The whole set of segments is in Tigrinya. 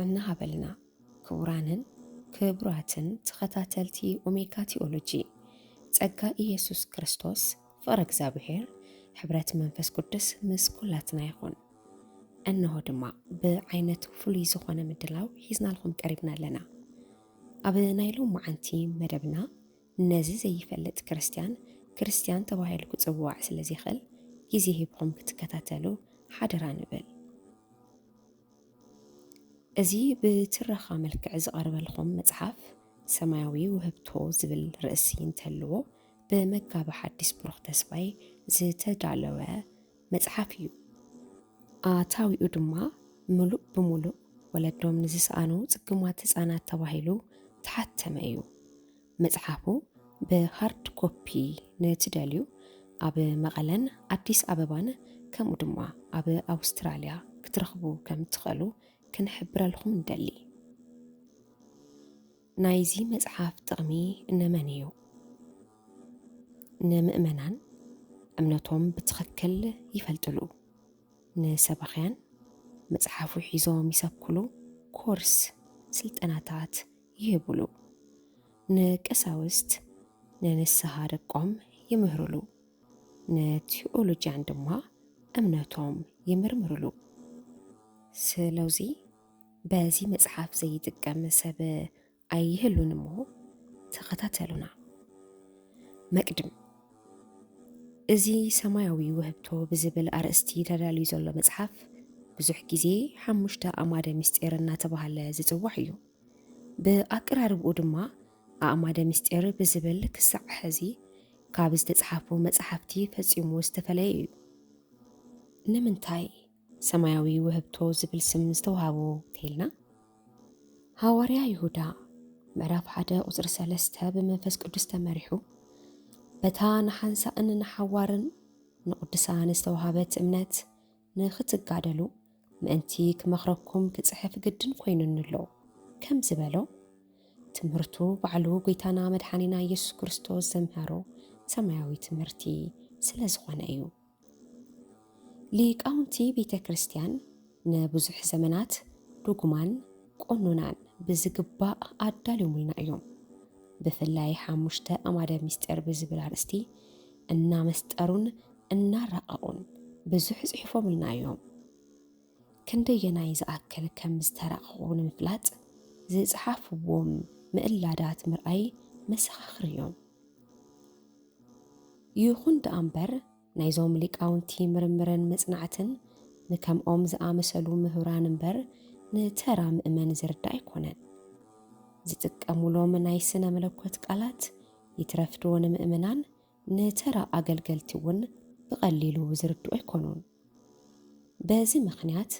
እናሃበልና፣ ክቡራንን ክቡራትን ተኸታተልቲ ኦሜጋ ቲኦሎጂ፣ ጸጋ ኢየሱስ ክርስቶስ፣ ፍቕሪ እግዚኣብሔር፣ ሕብረት መንፈስ ቅዱስ ምስ ኩላትና ይኹን። እነሆ ድማ ብዓይነቱ ፍሉይ ዝኾነ ምድላው ሒዝናልኩም ቀሪብና ኣለና። ኣብ ናይ ሎማዓንቲ መደብና፣ ነዚ ዘይፈልጥ ክርስትያን፣ ክርስትያን ተባሂሉ ክጽዋዕ ስለ ዘይኽእል፣ ግዜ ሂብኩም ክትከታተሉ ሓደራ ንብል። እዚ ብትረኻ መልክዕ ዝቐርበልኩም መጽሓፍ፣ ሰማያዊ ውህብቶ ዝብል ርእሲ እንተልዎ፣ ብመጋቢ ሓዲስ ብሩኽ ተስፋይ ዝተዳለወ መጽሓፍ እዩ። ኣታዊኡ ድማ ምሉእ ብምሉእ ወለዶም ንዝሰኣኑ ጽጉማት ህጻናት ተባሂሉ ተሓተመ እዩ። መጽሓፉ ብሃርድ ኮፒ ንትደልዩ፣ ኣብ መቐለን ኣዲስ ኣበባን ከምኡ ድማ ኣብ ኣውስትራልያ ክትረኽቡ ከም እትኽእሉ ክንሕብረልኩም ንደሊ። ናይዚ መጽሓፍ ጥቕሚ ንመን እዩ? ንምእመናን እምነቶም ብትኽክል ይፈልጥሉ። ንሰባኽያን መጽሓፉ ሒዞም ይሰብክሉ፣ ኮርስ ስልጠናታት ይህብሉ። ንቀሳውስት ንንስሓ ደቆም ይምህርሉ። ንቲኦሎጂያን ድማ እምነቶም ይምርምርሉ። ስለዚ በዚ መጽሓፍ ዘይጥቀም ሰብ ኣይህሉን እሞ ተኸታተሉና። መቅድም፣ እዚ ሰማያዊ ውህብቶ ብዝብል ኣርእስቲ ተዳልዩ ዘሎ መጽሓፍ ብዙሕ ግዜ ሓሙሽተ ኣዕማደ ምስጢር እናተባህለ ዝጽዋዕ እዩ። ብኣቀራርብኡ ድማ ኣዕማደ ምስጢር ብዝብል ክሳዕ ሕዚ ካብ ዝተጽሓፉ መጽሓፍቲ ፈጺሙ ዝተፈለየ እዩ። ንምንታይ ሰማያዊ ውህብቶ ዝብል ስም ዝተዋህቦ ተይልና? ሃዋርያ ይሁዳ ምዕራፍ ሓደ ቁጽሪ ሰለስተ ብመንፈስ ቅዱስ ተመሪሑ፣ በታ ንሓንሳእን ንሓዋርን ንቅዱሳን ዝተዋህበት እምነት ንኽትጋደሉ ምእንቲ ክመኽረኩም ክጽሕፍ ግድን ኮይኑኒ ኣሎ ከም ዝበሎ፣ ትምህርቱ ባዕሉ ጐይታና መድሓኒና ኢየሱስ ክርስቶስ ዘምሃሮ ሰማያዊ ትምህርቲ ስለ ዝኾነ እዩ። ሊቃውንቲ ቤተ ክርስቲያን ንብዙሕ ዘመናት ዱግማን ቆኑናን ብዝግባእ ኣዳልዮምልና እዮም። ብፍላይ ሓሙሽተ ኣዕማደ ምስጢር ብዝብል ኣርእስቲ እናመስጠሩን እናራቐቑን ብዙሕ ጽሒፎምልና እዮም። ክንደየናይ ዝኣክል ከም ዝተራቐቑ ንምፍላጥ ዝጸሓፍዎም ምእላዳት ምርኣይ መሰኻኽር እዮም። ይኹን ደኣ እምበር፣ ናይዞም ሊቃውንቲ ምርምርን መጽናዕትን ንከምኦም ዝኣመሰሉ ምሁራን እምበር ንተራ ምእመን ዝርዳእ ኣይኮነን። ዝጥቀሙሎም ናይ ስነ መለኮት ቃላት ይትረፍዶ ንምእመናን፣ ንተራ ኣገልገልቲ እውን ብቐሊሉ ዝርድኡ ኣይኮኑን። በዚ ምኽንያት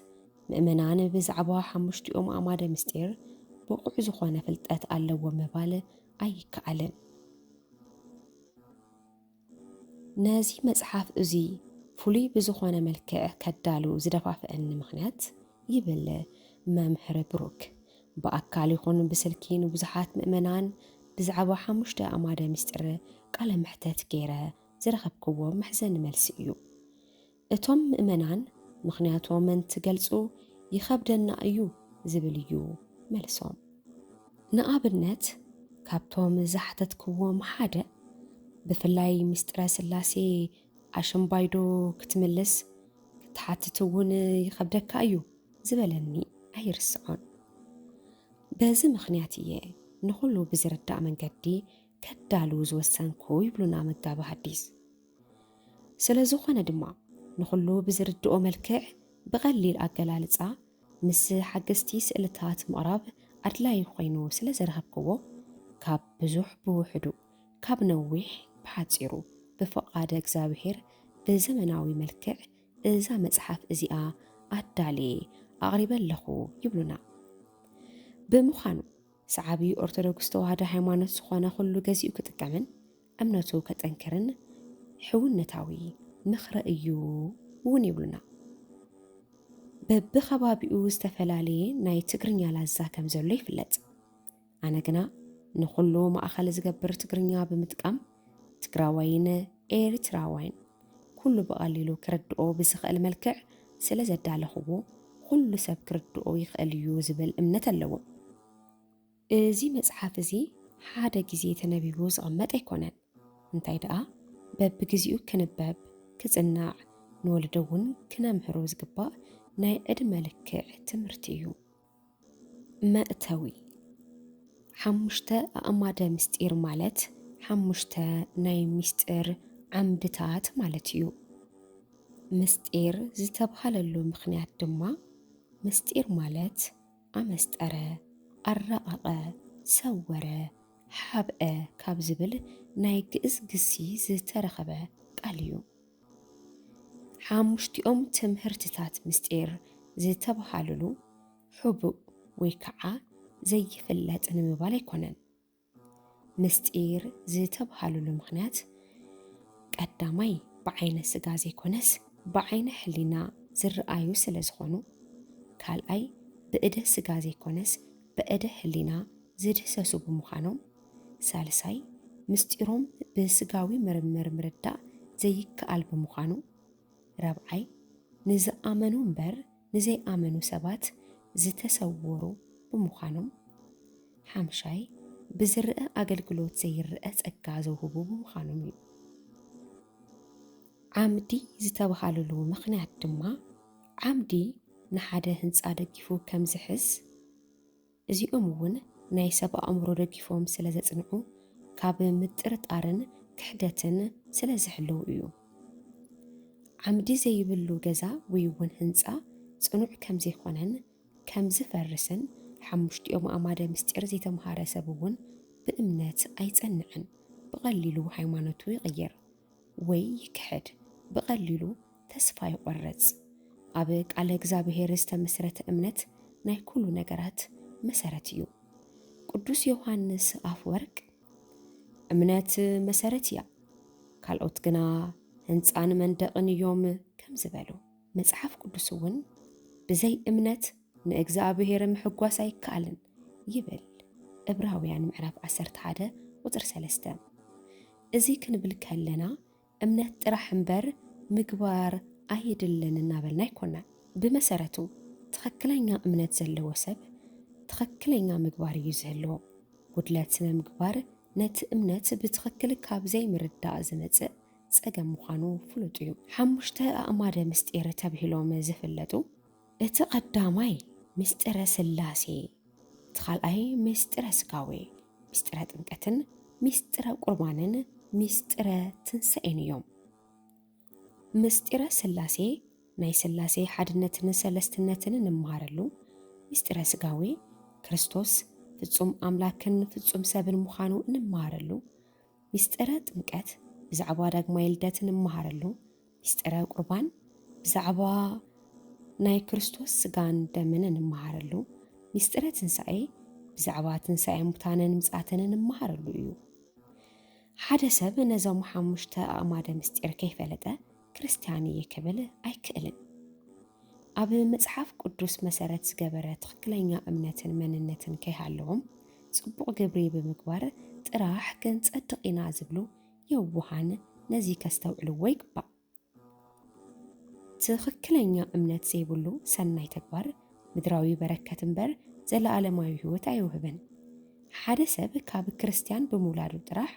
ምእመናን ብዛዕባ ሓሙሽቲኦም ኣዕማደ ምስጢር ብቑዕ ዝኾነ ፍልጠት ኣለዎም ምባል ኣይከኣልን። ነዚ መጽሓፍ እዚ ፍሉይ ብዝኾነ መልክዕ ከዳሉ ዝደፋፍአኒ ምኽንያት፣ ይብል መምህር ብሩክ፣ ብኣካል ይኹን ብስልኪ ንብዙሓት ምእመናን ብዛዕባ ሓሙሽተ ኣዕማደ ምስጢር ቃለ መሕተት ገይረ ዝረኸብክዎ መሕዘኒ መልሲ እዩ። እቶም ምእመናን ምኽንያቶም እንትገልጹ ይኸብደና እዩ ዝብል እዩ መልሶም። ንኣብነት፣ ካብቶም ዝሓተትክዎም ሓደ፣ ብፍላይ ምስጢረ ስላሴ ኣሽምባይዶ ክትምልስ ክትሓትት እውን ይኸብደካ እዩ ዝበለኒ ኣይርስዖን። በዚ ምኽንያት እየ ንኹሉ ብዝርዳእ መንገዲ ከዳሉ ዝወሰንኩ ይብሉና መጋቢ ሐዲስ። ስለ ዝኾነ ድማ ንኹሉ ብዝርድኦ መልክዕ ብቐሊል ኣገላልጻ ምስ ሓገዝቲ ስእልታት ምቕራብ ኣድላዪ ኮይኑ ስለ ዝረኸብክዎ፣ ካብ ብዙሕ ብውሕዱ ካብ ነዊሕ ብሓጺሩ ብፍቓደ እግዚኣብሔር ብዘመናዊ መልክዕ እዛ መጽሓፍ እዚኣ ኣዳልየ ኣቕሪበ ኣለኹ ይብሉና። ብምዃኑ ሰዓቢ ኦርቶዶክስ ተዋህዶ ሃይማኖት ዝኾነ ኩሉ ገዚኡ ክጥቀምን እምነቱ ከጠንክርን ሕውነታዊ ምኽሪ እዩ እውን ይብሉና። በብኸባቢኡ ዝተፈላለየ ናይ ትግርኛ ላዛ ከም ዘሎ ይፍለጥ። ኣነ ግና ንኹሉ ማእኸል ዝገብር ትግርኛ ብምጥቃም ትግራዋይን ኤርትራዋይን ኩሉ ብቐሊሉ ክርድኦ ብዝኽእል መልክዕ ስለ ዘዳለኽዎ ኩሉ ሰብ ክርድኦ ይኽእል እዩ ዝብል እምነት ኣለዎም። እዚ መጽሓፍ እዚ ሓደ ግዜ ተነቢቡ ዝቕመጥ ኣይኮነን። እንታይ ደኣ፣ በብግዜኡ ክንበብ፣ ክጽናዕ፣ ንወለዶ እውን ክነምህሮ ዝግባእ ናይ ዕድመ ልክዕ ትምህርቲ እዩ። መእተዊ። ሓሙሽተ ኣእማደ ምስጢር ማለት ሓሙሽተ ናይ ምስጢር ዓምድታት ማለት እዩ። ምስጢር ዝተብሃለሉ ምኽንያት ድማ፣ ምስጢር ማለት ኣመስጠረ፣ ኣራቐቐ፣ ሰወረ፣ ሓብአ ካብ ዝብል ናይ ግእዝ ግሲ ዝተረኸበ ቃል እዩ። ሓሙሽቲኦም ትምህርትታት ምስጢር ዝተብሃልሉ፣ ሕቡእ ወይ ከዓ ዘይፍለጥ ንምባል ኣይኮነን። ምስጢር ዝተብሃልሉ ምኽንያት፣ ቀዳማይ፣ ብዓይነ ስጋ ዘይኮነስ ብዓይነ ሕሊና ዝረኣዩ ስለ ዝኾኑ፣ ካልኣይ፣ ብእደ ስጋ ዘይኮነስ ብእደ ሕሊና ዝድህሰሱ ብምዃኖም፣ ሳልሳይ፣ ምስጢሮም ብስጋዊ ምርምር ምርዳእ ዘይከኣል ብምዃኑ፣ ራብዓይ፣ ንዝኣመኑ እምበር ንዘይኣመኑ ሰባት ዝተሰወሩ ብምዃኖም፣ ሓምሻይ፣ ብዝረኣ ኣገልግሎት ዘይረኣ ጸጋ ዘውህቡ ብምዃኖም እዩ። ዓምዲ ዝተባህልሉ ምኽንያት ድማ፣ ዓምዲ ንሓደ ህንጻ ደጊፉ ከም ዝሕዝ፣ እዚኦም እውን ናይ ሰብ ኣእምሮ ደጊፎም ስለ ዘጽንዑ፣ ካብ ምጥርጣርን ክሕደትን ስለ ዝሕልው እዩ። ዓምዲ ዘይብሉ ገዛ ወይ እውን ህንጻ ጽኑዕ ከም ዘይኮነን ከም ዝፈርስን፣ ሓሙሽቲኦም ኣእማደ ምስጢር ዘይተምሃረ ሰብ እውን ብእምነት ኣይጸንዕን፣ ብቐሊሉ ሃይማኖቱ ይቕይር ወይ ይክሕድ፣ ብቐሊሉ ተስፋ ይቖርጽ። ኣብ ቃለ እግዚኣብሔር ዝተመስረተ እምነት ናይ ኩሉ ነገራት መሰረት እዩ። ቅዱስ ዮሃንስ ኣፍወርቅ፣ "እምነት መሰረት እያ፣ ካልኦት ግና ህንጻን መንደቕን እዮም" ከም ዝበሉ፣ መጽሓፍ ቅዱስ እውን፣ "ብዘይ እምነት ንእግዚኣብሔር ምሕጓስ ኣይከኣልን" ይብል። ዕብራውያን ምዕራፍ ዓሰርተ ሓደ ቁጽሪ ሰለስተ። እዚ ክንብል ከለና፣ እምነት ጥራሕ እምበር ምግባር ኣየድልን እናበልና ኣይኮናን። ብመሰረቱ፣ ትኽክለኛ እምነት ዘለዎ ሰብ ትኽክለኛ ምግባር እዩ ዝህልዎ። ጉድለት ስነ ምግባር ነቲ እምነት ብትኽክል ካብ ዘይምርዳእ ዝመጽእ ጸገም ምዃኑ ፍሉጥ እዩ። ሓሙሽተ ኣእማደ ምስጢር ተብሂሎም ዝፍለጡ፣ እቲ ቀዳማይ ምስጢረ ስላሴ፣ እቲ ካልኣይ ምስጢረ ስጋዌ፣ ምስጢረ ጥምቀትን ምስጢረ ቁርባንን ምስጢረ ትንሳኤን እዮም። ምስጢረ ስላሴ ናይ ስላሴ ሓድነትን ሰለስትነትን እንመሃረሉ፣ ምስጢረ ስጋዌ ክርስቶስ ፍጹም ኣምላክን ፍጹም ሰብን ምዃኑ እንመሃረሉ፣ ምስጢረ ጥምቀት ብዛዕባ ዳግማይ ልደት እንመሃረሉ፣ ምስጢረ ቁርባን ብዛዕባ ናይ ክርስቶስ ስጋን ደምን እንመሃረሉ፣ ምስጢረ ትንሳኤ ብዛዕባ ትንሳኤ ሙታንን ምጽኣትን እንመሃረሉ እዩ። ሓደ ሰብ ነዞም ሓሙሽተ ኣእማደ ምስጢር ከይፈለጠ ክርስትያን እየ ክብል ኣይክእልን። ኣብ መጽሓፍ ቅዱስ መሰረት ዝገበረ ትኽክለኛ እምነትን መንነትን ከይሃለዎም፣ ጽቡቕ ግብሪ ብምግባር ጥራሕ ክንጸድቕ ኢና ዝብሉ የውሃን ነዚ ከስተውዕልዎ ይግባእ። ትኽክለኛ እምነት ዘይብሉ ሰናይ ተግባር ምድራዊ በረከት እምበር ዘለኣለማዊ ህይወት ኣይውህብን። ሓደ ሰብ ካብ ክርስትያን ብምውላዱ ጥራሕ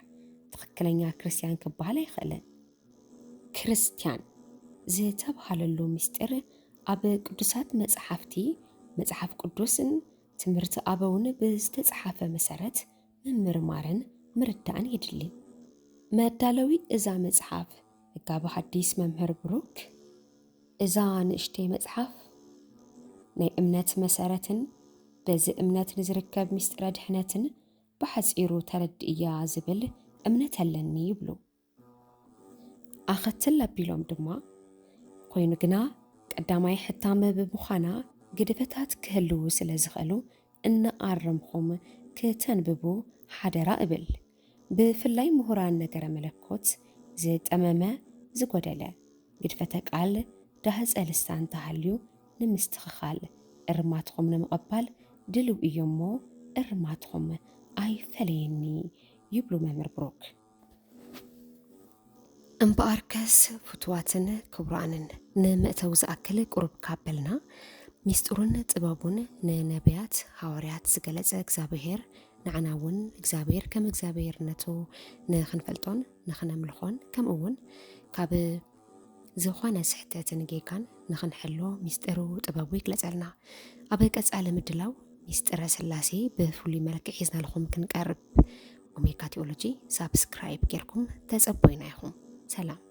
ትኽክለኛ ክርስትያን ክበሃል ኣይኽእልን። ክርስትያን ዝተብሃለሉ ምስጢር ኣብ ቅዱሳት መጽሓፍቲ፣ መጽሓፍ ቅዱስን ትምህርቲ ኣበውን ብዝተጸሓፈ መሰረት ምምርማርን ምርዳእን የድሊ። መዳለዊ እዛ መጽሓፍ፣ መጋቢ ሓዲስ መምህር ብሩክ፣ እዛ ንእሽተይ መጽሓፍ ናይ እምነት መሰረትን በዚ እምነት ንዝርከብ ምስጢረ ድሕነትን ብሓጺሩ ተረድእያ ዝብል እምነት ኣለኒ ይብሉ። ኣኸትል ኣቢሎም ድማ፣ ኮይኑ ግና ቀዳማይ ሕታም ብምዃና ግድፈታት ክህልዉ ስለ ዝኽእሉ እናኣረምኹም ክተንብቡ ሓደራ እብል። ብፍላይ ምሁራን ነገረ መለኮት ዝጠመመ ዝጎደለ ግድፈተ ቃል ዳህጸ ልሳን ተሃልዩ ንምስትኽኻል እርማትኹም ንምቕባል ድልው እዮሞ እርማትኹም ኣይፈለየኒ ይብሉ መምህር ብሩክ። እምበኣርከስ ፍቱዋትን ክቡራንን፣ ንመእተዊ ዝኣክል ቁሩብ ካበልና፣ ሚስጥሩን ጥበቡን ንነቢያት ሃዋርያት ዝገለጸ እግዚኣብሔር፣ ንዓና እውን እግዚኣብሔር ከም እግዚኣብሔርነቱ ንኽንፈልጦን ንኽነምልኾን፣ ከምኡ እውን ካብ ዝኾነ ስሕተትን ጌጋን ንኽንሕሎ ሚስጥሩ ጥበቡ ይግለጸልና። ኣብ ቀጻሊ ምድላው ሚስጥረ ስላሴ ብፍሉይ መልክዕ ሒዝናልኹም ክንቀርብ። ኦሜጋ ቲኦሎጂ ሳብስክራይብ ጌርኩም ተጸቦይና ኢኹም። ሰላም።